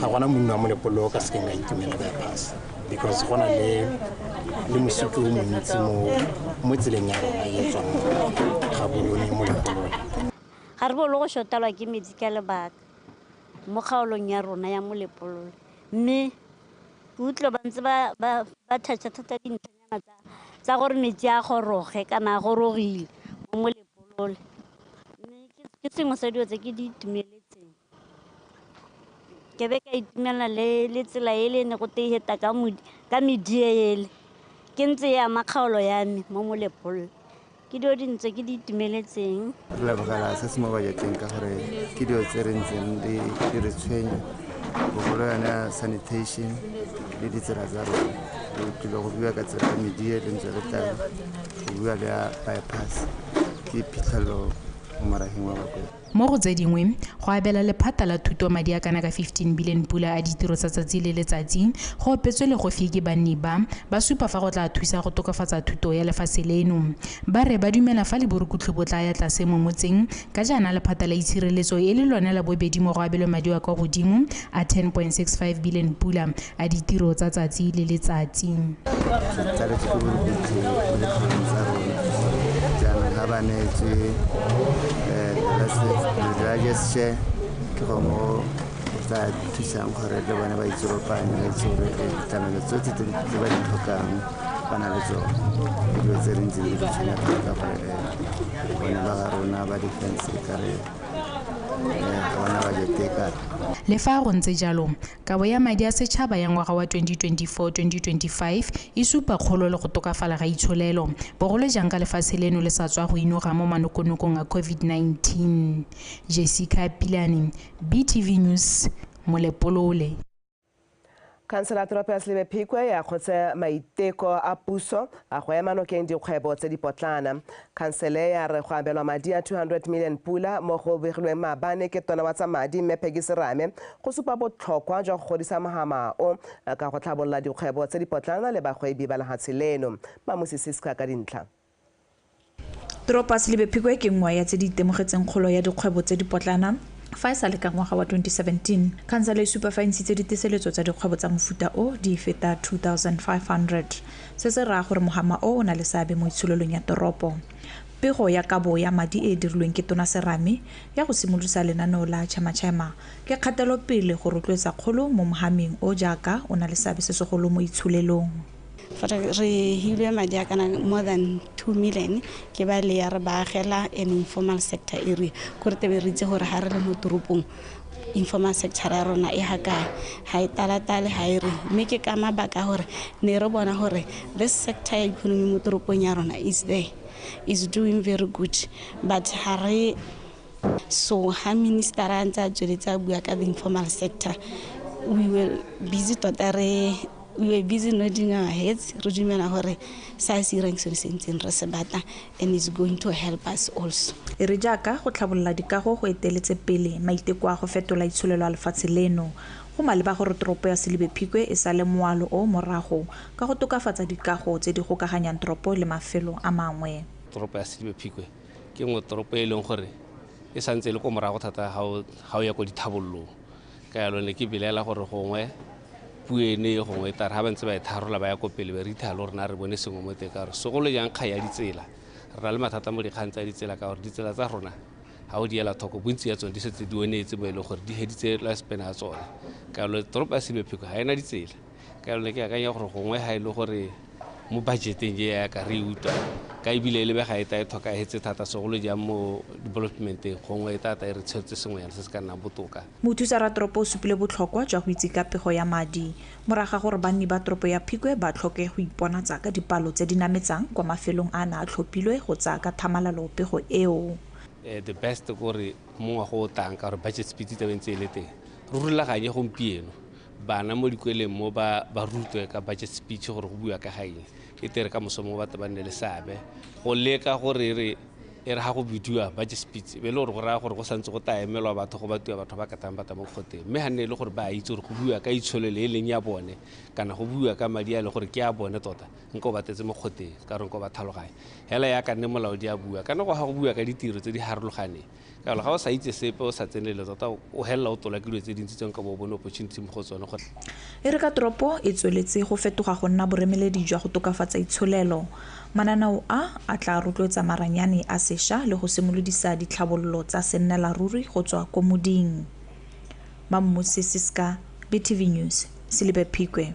Ga gona monna wa Molepolole o ka sekeng a itumela bypass, because go na le mosupi o montsi mo tseleng ya rona e tswang Gaborone Molepolole. Ga re bolo go shotelwa ke metsi ka lebaka mo kgaolong ya rona ya Molepolole, mme ke utlwe ba ntse ba toucha thata dintlhanyana tsa gore metsi a goroge kana a gorogile mo Molepolole, mme ke sengwe sa dilo tse ke di itumeletseng. Ke be ka itumela le tsela e le ne go te heta ka medie ele, ke ntse ya ama kgaolo ya me mo Molepolole. Ke dilo dintse ke di itumeletseng. Re lebogela se se mo budgeteng ka gore ke dilo tse re ntseng di re tshwenya, bogolo yone ya sanitation le ditsela tsa rona. Re tlile go bua ka tsela ya medie le ntse re tla go bua le ya bypass, ke phitlhelelo mo morageng wa Bakwena. Mo go tse dingwe, go abela lephata la thuto madi a kana ka 15 billion pula a ditiro tsa tsatsi le letsatsi go opetswe legofi ke banni ba supa fa go tla thusa go tokafatsa thuto ya lefatshe leno. Ba re ba dumela fa le borukutlhi bo tla ya tlase mo motseng ka jaana lephata la itshireletso e le lone la bobedi mo go abelwe madi a kwa godimo a 10.65 billion pula a ditiro tsa tsatsi le letsatsi. Tsaletswe ke borukutlhi mo dikgaolong tsa rona, jaanong ga ba neetswe the largest share, ke go mo tla thusang gore le bone ba itsoropanye, ba itse gore ditlamelo tsotlhe tse ba di tlhokang ba na le tsone. Ke dilo tse re ntseng di tshwenya thata gore bone ba ga rona ba defense e kare ga bona budget e kare. Le fa go ntse jalo, kabo ya madi a setšhaba ya ngwaga wa 2024-2025 e supa kgolo le go tokafala ga itsholelo, bogolo jang ka lefatshe leno le sa tswa go inoga mo manokonokong a COVID-19. Jessica Pilane, BTV News, Molepolole. Khansela toropo ya Selebi Phikwe ya kgotse maiteko a puso a go ema nokeng dikgwebo tse dipotlana. Khansele ya re go abelwa madi a 200 million pula mo go begilweng maabane ke tona wa tsa madi mme Peggy Serame go supa botlhokwa jwa go godisa mohama o ka go tlhabolola dikgwebo tse dipotlana le bagwebi ba lehatshe leno. Mamusi Siska ka dintlha. Toropo ya Selebi Phikwe ke nngwe ya tse di itemogetseng kgolo ya dikgwebo tse dipotlana fa e sa le ka ngwaga wa 2017. Khansele e supa fa e ntshitse diteseletso tsa dikgwebo tsa mofuta o di feta 2500. Se se raya gore mohama o o na le seabe mo itsholelong ya toropo. Pego ya kabo ya madi e e dirilweng ke Tona Serame ya go simolodisa lenaneo la Chema Chema ke kgatelopele go rotloetsa kgolo mo mohameng o jaaka o na le seabe se segolo mo itsholelong. Re hilwe madi a kana more than 2 million ke ba le ya re ba agela an informal sector area, gore tebe re itse gore ha re le mo toropong informal sector ya rona e ha kae, ha e talatale, ha e re. Mme ke ka mabaka gore ne re bona gore this sector ya economy mo toropong ya rona is there, is doing very good, but ha re so ha minister a ntse a tsweletse a bua ka the informal sector, we were busy tota, re we were busy nodding our heads, re dumela gore sa se ireng sone se ntseng re se batla, and is going to help us also. E re jaaka go tlhabolola dikago go eteletse pele maiteko a go fetola itsholelo a lefatshe leno, go maleba gore toropo ya Selebi Phikwe e sale moalo o morago ka go tokafatsa dikago tse di gokaganyang toropo le mafelo a mangwe. Toropo ya Selebi Phikwe ke nngwe toropo e leng gore e santse e le ko morago thata ga o ya ko dithabollong. Ka jalo ne ke belaela gore gongwe puo ene e gongwe e tare ga ba ntse ba e tharola ba ya ko pele ba re itha le rona re bone sengwe mo teng, ka gore segolo jang kgang ya ditsela, re na le mathata mo dikgang tsa ditsela, ka gore ditsela tsa rona ga o di ela thoko bontsi ya tsone di setse di onetse mo e leng gore di heditse lifespan ya tsone. Ka jalo toropo ya Selebi Phikwe ga ena ditsela. Ka jalo ne ke akanya gore gongwe ga e le gore mo budgeteng e ya ka re e utlwa ka ebile e lebega e ta e tlhokagetse thata segolo jang mo developmenteng, gongwe e tata e re tshwetse sengwenyana se se ka nnang botoka. Mothusa ratoropo o supile botlhokwa jwa go itse ka pego ya madi morago ga gore banni ba toropo ya Phikwe ba tlhoke go iponatsa ka dipalo tse di nametsang kwa mafelong a na a tlhophilwe go tsaya ka thamalalo pego eo. The best kore mo ngwaga o tlang, ka gore budget speech tse ntse e le teng, re rulaganye gompieno bana mo dikweleng mo ba rutwe ka budget speech gore go bua ka ga eng, e tere ka moso mo batho ba nne le seabe go leka gore re e re ga go bidiwa budget speech e be le gore go raya gore go santse go ta emelwa batho go batiwa batho ba katang batho mo kgoteng, mme ga nne e le gore ba itse gore go bua ka itsholelo e leng ya bone kana go bua ka madi a e le gore ke a bone tota, nka o batetse mo kgoteng ka gore nka o ba tlhaloganya. Hela ya ka nne molaodi a bua kana go ga go bua ka ditiro tse di harologaneng, Ka gore ga o sa itse sepe, o sa tsenelele tota, o helela o tola ke dilo tse dintsi tse nka bo o bone opportunity mo go tsone gore. E re ka toropo e tsweletse go fetoga go nna boremeledi jwa go tokafatsa itsholelo, mananeo a a tla rotloetsa maranyane a sešwa le go simolodisa ditlhabololo tsa sennelaruri go tswa ko moding. Mammusi Siska, BTV News, Selibe Phikwe.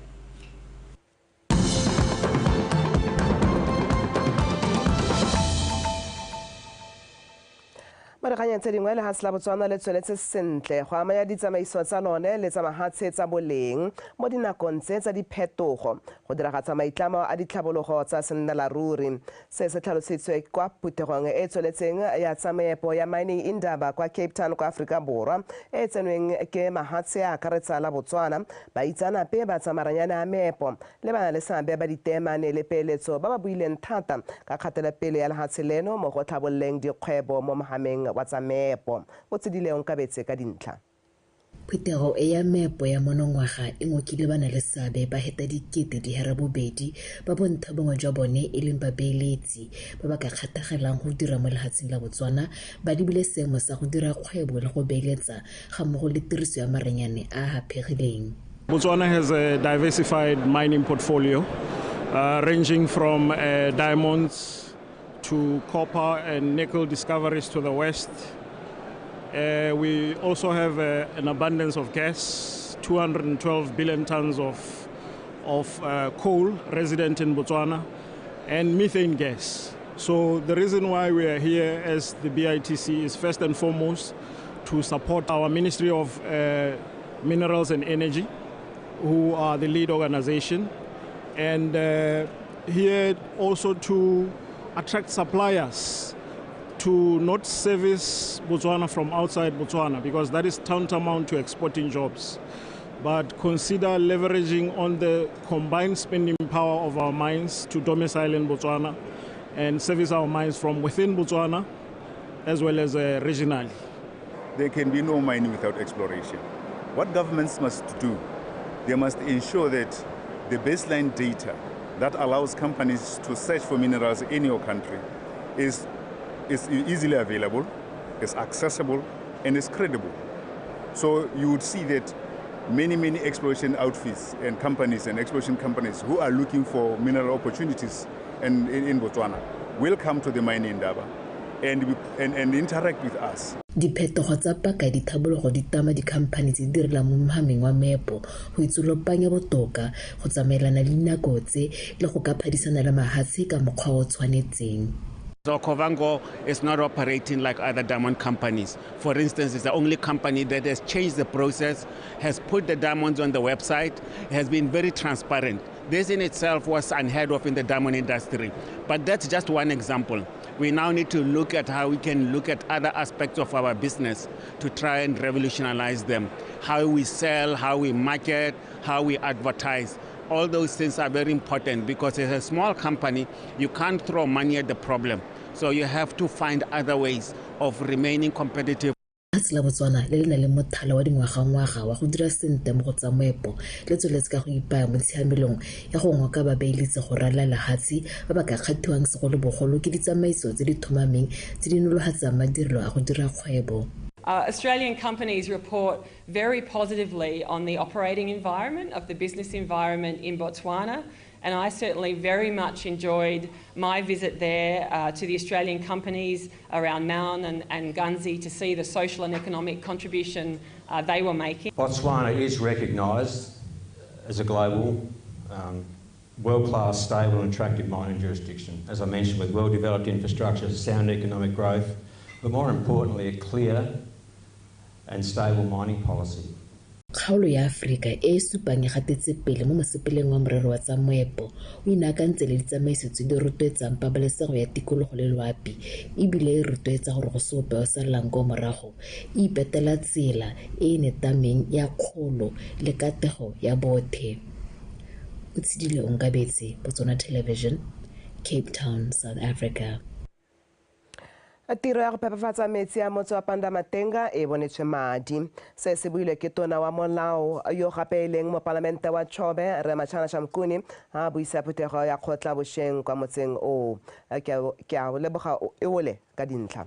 Mo dikganyeng tse dingwe, lehatshe la Botswana le tsweletse sentle go amanya ditsamaiso tsa lone le tsa mahatshe tsa boleng mo dinakong tse tsa diphetogo go diragatsa maitlamo a ditlhabologo tsa sennelaruri. Se se tlhalositswe kwa phuthegong e e tsweletseng ya tsa meepo ya Mining Indaba kwa Cape Town kwa Aforika Borwa, e e tsenweng ke mahatshe a akaretsa la Botswana, baitseanape ba tsa maranyane a meepo le ba na le seabe ba diteemane le peeletso ba ba buileng thata ka kgatelopele ya lehatshe leno mo go tlhabololeng dikgwebo mo mohameng wa tsa meepo. O tsedile Onkabetse ka dintlha. Phuthego e ya meepo ya monongwaga e ngokile ba na le seabe ba heta 8,200 ba bontha bongwe jwa bone e leng babeeletsi ba ba ka kgathagelang go dira mo lehatsheng la Botswana ba lebile seemo sa go dira kgwebo le go beeletsa ga mmogo le tiriso ya maranyane a a haphegileng. Botswana has a diversified mining portfolio ranging from diamonds to copper and nickel discoveries to the west. We also have an abundance of gas, 212 billion tons of coal resident in Botswana, and methane gas. So the reason why we are here as the BITC is first and foremost to support our Ministry of Minerals and Energy, who are the lead organization, and here also to attract suppliers to not service Botswana from outside Botswana, because that is tantamount to exporting jobs, but consider leveraging on the combined spending power of our mines to domicile in Botswana and service our mines from within Botswana as well as regionally. There can be no mining without exploration. What governments must do, they must ensure that the baseline data that allows companies to search for minerals in your country is easily available, is accessible, and is credible. So you would see that many, many exploration outfits and companies and exploration companies who are looking for mineral opportunities in Botswana will come to the Mining Indaba and interact with us. Diphetogo tsa paka dithabologo di tama dikhamphani tse di direlang mo mohameng wa meepo go itsolopanya botoka go tsamaelana le dinako tse le go ka phadisana le mahatshe ka mokgwa o tshwanetseng. So Okavango is not operating like other diamond companies. For instance, it's the only company that has changed the process, has put the diamonds on the website, has been very transparent. This in itself was unheard of in the diamond industry. But that's just one example. We now need to look at how we can look at other aspects of our business to try and revolutionize them. How we sell, how we market, how we advertise. All those things are very important because as a small company, you can't throw money at the problem. So you have to find other ways of remaining competitive. Lefatshe la Botswana le le nang le mothala wa dingwagangwaga wa go dira sentle mo go tsa moepo le tsweletse ka go ipaya mo tshiamelong ya go ngoka babeeletsi go ralala lehatshe ba ba ka kgathiwang segolobogolo ke ditsamaiso tse di thomameng tse di nolofatsang madirelo a go dira kgwebo. Australian companies report very positively on the operating environment of the business environment in Botswana, and I certainly very much enjoyed my visit there to the Australian companies around Maun and Gunzi to see the social and economic contribution they were making. Botswana is recognised as a global, world-class, stable and attractive mining jurisdiction. As I mentioned, with well-developed infrastructure, sound economic growth, but more importantly, a clear and stable mining policy. Kgaolo ya Aforika e e supang e gatetse pele mo mosepeleng wa morero wa tsa moepo o inaakantse le ditsamaiso tse di rotloetsang pabalesego ya tikologo le loapi ebile e rotloetsa gore go se ope o salelang ko morago, e ipetela tsela e e netameng ya kgolo le katego ya bothe. O Tshidile Onkabetse, Botswana Television, Cape Town, South Africa. Tiro ya go phepafatsa metsi a motse wa Pandamatenga e bonetswe madi. Se se builwe ke tona wa molao yo gape e leng mopalamente wa Chobe, Rre Machana Shamukuni, a buisa phuthego ya kgotla bošeng kwa motseng oo. Ke a leboga eole ka dintlha.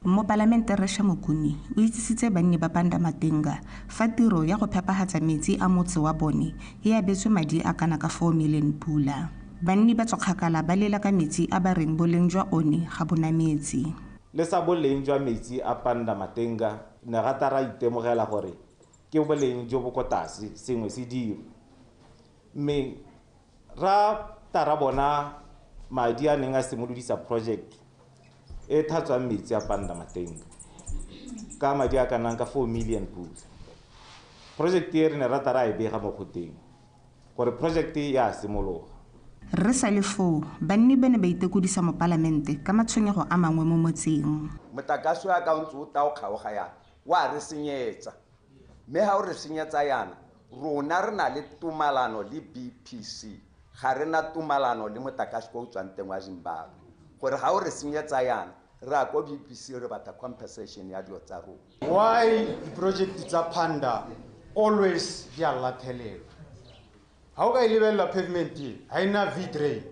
Mopalamente Rre Shamukuni o itsisitse banni ba Pandamatenga fa tiro ya go phepafatsa metsi a motse wa bone e abetswe madi a kana ka 4 million pula. Banni ba tswa kgakala ba lela ka metsi a ba reng boleng jwa one ga bo na metsi. Le sa boleng jwa metsi a Pandamatenga ne rata ra itemogela gore ke boleng jo bo ko tlase sengwe se dirwe. Mme ra tara bona madi a neng a simolodisa project e thatswang metsi a Pandamatenga ka madi a kanang ka 4 million pula. Project e re ne rata ra e bega mo kgoteng gore project e ya simologa. Re sa le foo, banni ba ne ba itekodisa mopalamente ka matshwenyego a mangwe mo motseng. Motlakase wa ka o ntse o tla o kgaoga yana, wa re senyetsa. Mme ha o re senyetsa yana, rona re na le tumalano le BPC, ga re na tumalano le motlakase o tswang teng wa Zimbabwe. Gore ha o re senyetsa yana, re ya ko BPC re batla compensation ya dilo tsa rona. Why di-project tsa Panda always di a latelelwa? Ha o ka e lebelela pavement e, ha e na V-drain.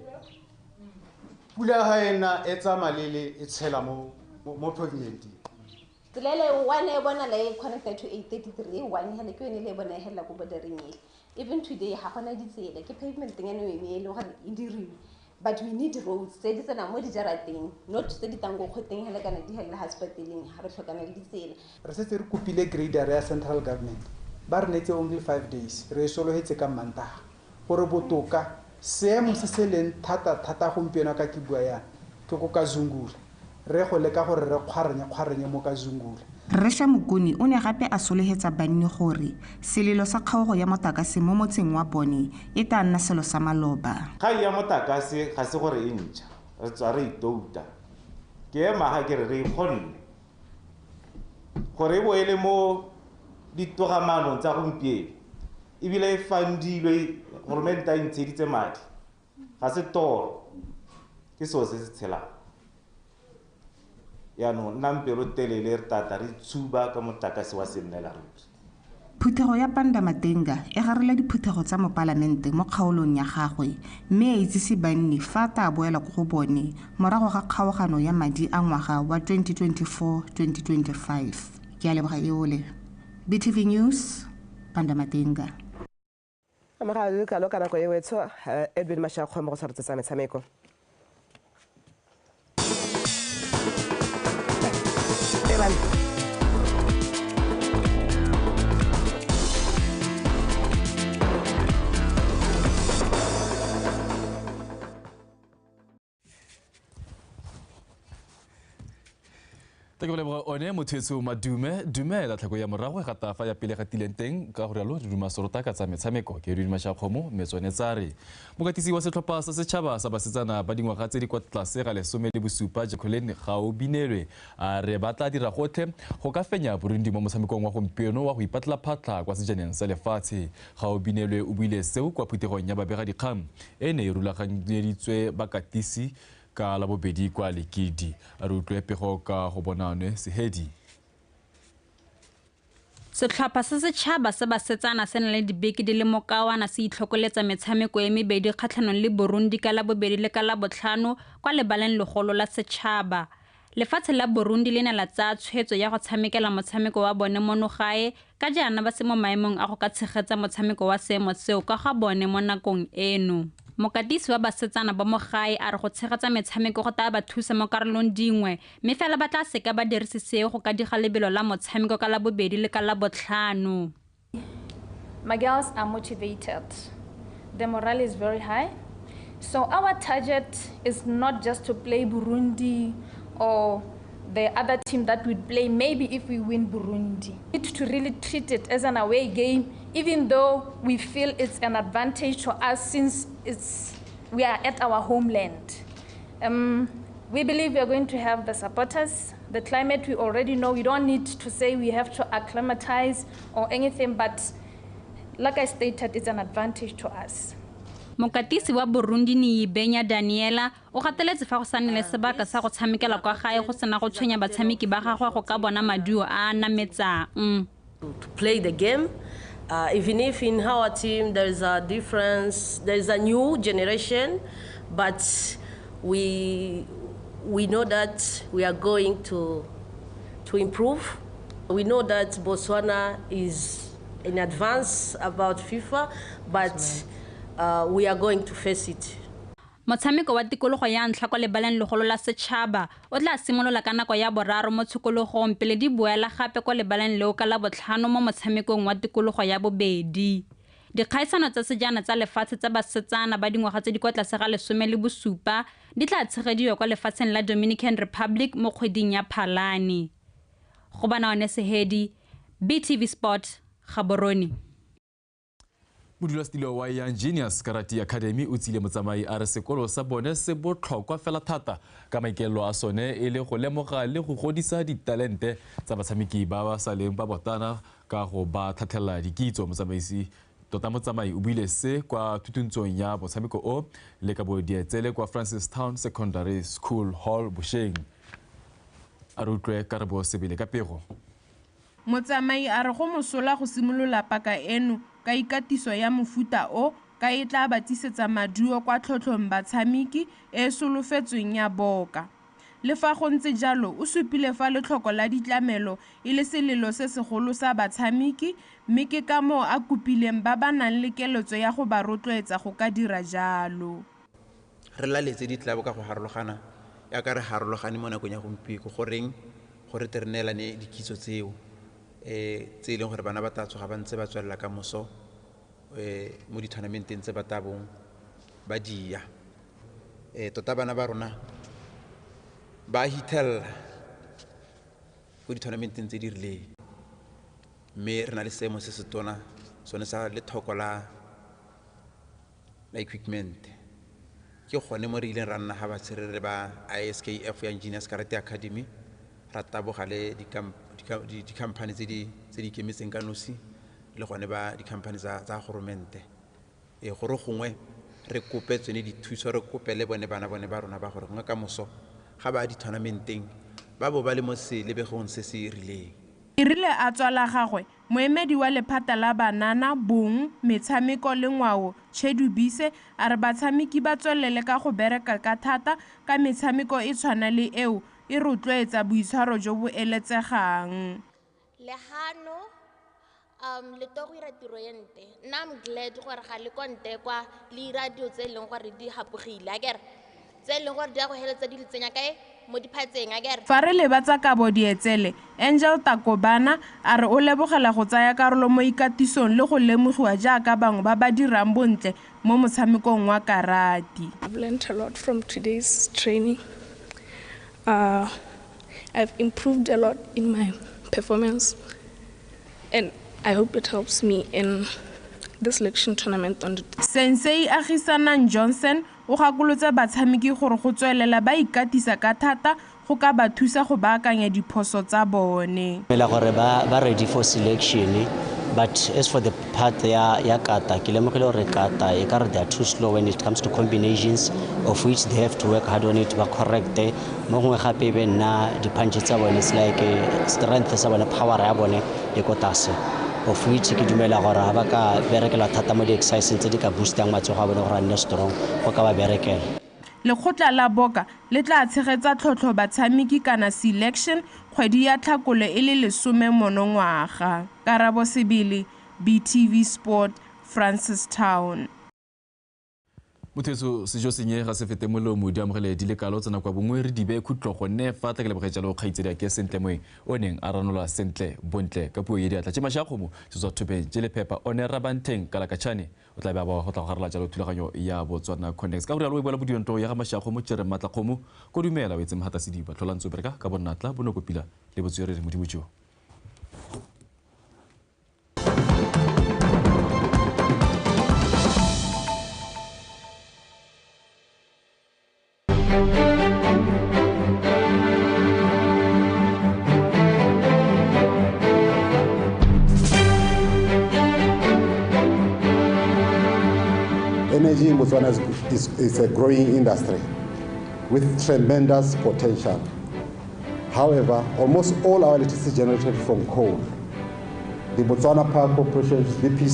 Pula ha e na e tsamaya lele e tshela mo pavement e. Tsela ele one e bona la e connected to 833 one hele ke yone le e bona e hella ko bordereng ele. Even today ha gona ditsela ke pavement nyane yone e le gore e diriwe. But we need roads tse di tsenang mo dijarateng, not tse di tang ko kgoteng hele kana di hella hospitaleng ha re tlhokana le ditsela. Re setse re kopile grader ya central government. Ba re neetse only 5 days. Re e sologetse ka Mantaga. Gore botoka seemo se se leng thata thata gompieno ka ke bua yana ke ko Kazungula. Re go leka gore re kgwarenye mo Kazungula. Rre Shamukuni o ne gape a sologetsa banni gore selelo sa kgaogo ya motlakase mo motseng wa bone e tla nna selo sa maloba. Kgang ya motlakase ga se gore e ntšha, re tswa re itouta. Ke ema ga ke re re ikgonne gore e bo e le mo ditogamaanong tsa gompieno ebile e fundilwe goromente a ntsheditse madi, ga se toro, ke seo se se tshelang. Yaanong nnang pelotelele re tata re tshuba ka motlakase wa sennela ruri. Phuthego ya Pandamatenga e garela diphuthego tsa mopalamente mo kgaolong ya gagwe mme a itsise banni fa a tla boela ko go bone morago ga kgaogano ya madi a ngwaga wa 2024-2025. Ke a leboga eole. BTV News, Pandamatenga. Amogela kalo ka nako e wetsho Edwin Mashakgo mo go tshwaretsa metshameko. Ke leboga one motho madume dumela tlhako ya morago ga tafa ya pele ga tileng teng ka gore alo re duma sorota ka tsa metshameko ke re duma Shakgomo metsone tsare mokatisi wa setlhopha sa setšhaba sa basetsana ba dingwaga tse di kwa tlase ga 17 Jacqueline Gaobinelwe a re ba tla dira gotlhe go ka fenya Burundi mo motshamekong wa gompieno wa go ipatla phatlha kwa sejaneng sa lefatshe. Gaobinelwe o buile seo kwa phuthegong ya babegadikgang e ne e rulaganyeditswe bakatisi ka labobedi kwa Lekidi. A re utlwe pego ka go bonanwe Sehedi. Setlhopha sa setšhaba sa basetsana se na le dibeke di le mokawana se itlhokoletsa metshameko e mebedi kgatlhanong le Burundi ka labobedi le ka labotlhano kwa lebaleng legolo la setšhaba. Lefatshe la Burundi le ne la tsaya tshwetso ya go tshamekela motshameko wa bone mono gae ka jaana ba se mo maemong a go ka tshegetsa motshameko wa seemo seo ka ga bone mo nakong eno. Mokatisi wa basetsana ba mo gae a re go tshegetsa metshameko go tla ba thusa mo karolong dingwe mme fela ba tla seka ba dirise seo go ka diga lebelo la motshameko ka labobedi le ka labotlhano. My girls are motivated. The morale is very high. So our target is not just to play Burundi or the other team that we'd play maybe if we win Burundi. We need to really treat it as an away game, even though we feel it's an advantage to us since we are at our homeland. We believe we are going to have the supporters. The climate we already know. We don't need to say we have to acclimatize or anything, but like I stated, it's an advantage to us. Mokatisi wa Burundi Niyibenya Daniela o gateletse fa go sa nne le sebaka sa go tshamekela kwa gae go sena go tshwenya batshameki ba gagwe go ka bona maduo a a nametsang. To play the game, even if in our team there is a difference, there is a new generation, but we know that we are going to to improve. We know that Botswana is in advance about FIFA, but we are going to face it. Motshameko wa tikologo ya ntlha kwa lebaleng legolo la setšhaba o tla simolola ka nako ya 3 mo tshokologong pele di boela gape kwa lebaleng leo ka la 5 mo motshamekong wa tikologo ya 2. Dikgaisano tsa sejana tsa lefatshe tsa basetsana ba dingwaga tse di kwa tlase ga 17 di tla tshegediwa kwa lefatsheng la Dominican Republic mo kgweding ya Phalane. Go bana one Sehedi, BTV Sport, Gaborone. Modulasetilo wa Young Genius Karate Academy o tsile motsamai a re sekolo sa bone se botlhokwa fela thata ka maikaelelo a sone e le go lemoga le go godisa ditalente tsa batshameki ba ba sa leng ba botana ka go ba tlhatlhelela dikitso. Motsamaisi tota motsamai o buile se kwa thutuntsong ya motshameko o le ka bo dietsele kwa Francistown Secondary School Hall bosheng. A re utlwe Karabo Sebele ka pego. Motsamai a re go mosola go simolola paka eno ka ikatiso ya mofuta o ka e tla ba tsisetsa maduo kwa tlhotlhong batshameki e solofetsweng ya boka. Le fa go ntse jalo o supile fa letlhoko la ditlamelo e le selelo se segolo sa batshameki mme ke ka moo a kopileng ba ba nang le keletso ya go ba rotloetsa go ka dira jalo. Re laletse ditlabo ka go harologana ya ka re harologane mo nakong ya gompieno goreng gore te re neelane dikitso tseo tse e leng gore bana ba tla tsoga ba ntse ba tswelela ka moso mo di-tournamenteng tse ba tla bong ba dia. Tota bana ba rona ba hithelela ko di-tournamenteng tse di rileng, mme re na le seemo se se tona sone sa lethoko la equipment. Ke gone mo re ileng ra nna ga batshe re ba ISKF ya Genius Karate Academy ra taboga le di-company tse di ikemetseng ka nosi le gone ba di-company tsa goromente gore gongwe re kope tsone dithuso, re kope le bone bana bone ba rona ba gore gongwe ka moso ga ba di-tournamenteng ba bo ba le mo selebegong se se rileng. E rile a tswa la gagwe, moemedi wa lephata la banana, bong, metshameko le ngwao, Chedubise, a re batshameki ba tswelele ka go bereka ka thata ka metshameko e tshwana le eo e rotloetsa boitshwaro jo bo eletsegang. Lehano le to go ira tiro e nte. Nna I'm glad gore ga le konte kwa le ira dilo tse e leng gore di hapogile akere tse e leng gore di a go heletsa di le tsenya kae mo diphatseng akere. Fa re leba tsa kabo dietsele, Angel Takobana a re o lebogela go tsaya karolo mo ikatisong le go lemogiwa jaaka bangwe ba ba dirang bontle mo motshamekong wa karate. I've learned a lot from today's training. I've improved a lot in my performance, and I hope it helps me in the selection tournament. On the Sensei Agisanang Johnson o gakolotse batshameki gore go tswelela ba ikatisa ka thata go ka ba thusa go baakanya diphoso tsa bone. Mela gore ba ready for selection, but as for the part ya kata, ke lemogile gore kata e ka re they are too slow when it comes to combinations, of which they have to work hard on it, ba correct. Mo gongwe gape be nna di-punch tsa bone, it's like strength sa bone, power ya bone e ko tlase, of which ke dumela gore ha ba ka berekela thata mo di-exerciseng tse di ka boostang matsogo a bone gore a nne strong go ka ba berekela. Lekgotla la Boka le tla tshegetsa tlhotlho batshameki kana selection kgwedi ya Tlhakole e le 10 monongwaga. Karabo Sebele, BTV Sport, Francistown. Mothetso sejo senye ga se fete molomo di amogele di le kalo tsena kwa bongwe re dibe khutlo gonne fa tla ke leboge jalo kgaitsedi a ke sentle moeng o neng a ranola sentle bontle ka puo e diatla tše mašakgomo se tswa thopeng tše lephepa o ne rabanteng kalakatšhane o tla be a ba go tla go garela jalo thulaganyo ya Botswana Connects ka gore alo e boela bodionto ya ga mašakgomo tšere matlakgomo ko dumela o etse mogata sediba tlholantso bereka ka bonnatla bonokopila le botswerere modimo jo. Energy in Botswana is a growing industry with tremendous potential. However, almost all our electricity is generated from coal. The Botswana Power Corporation, BPC,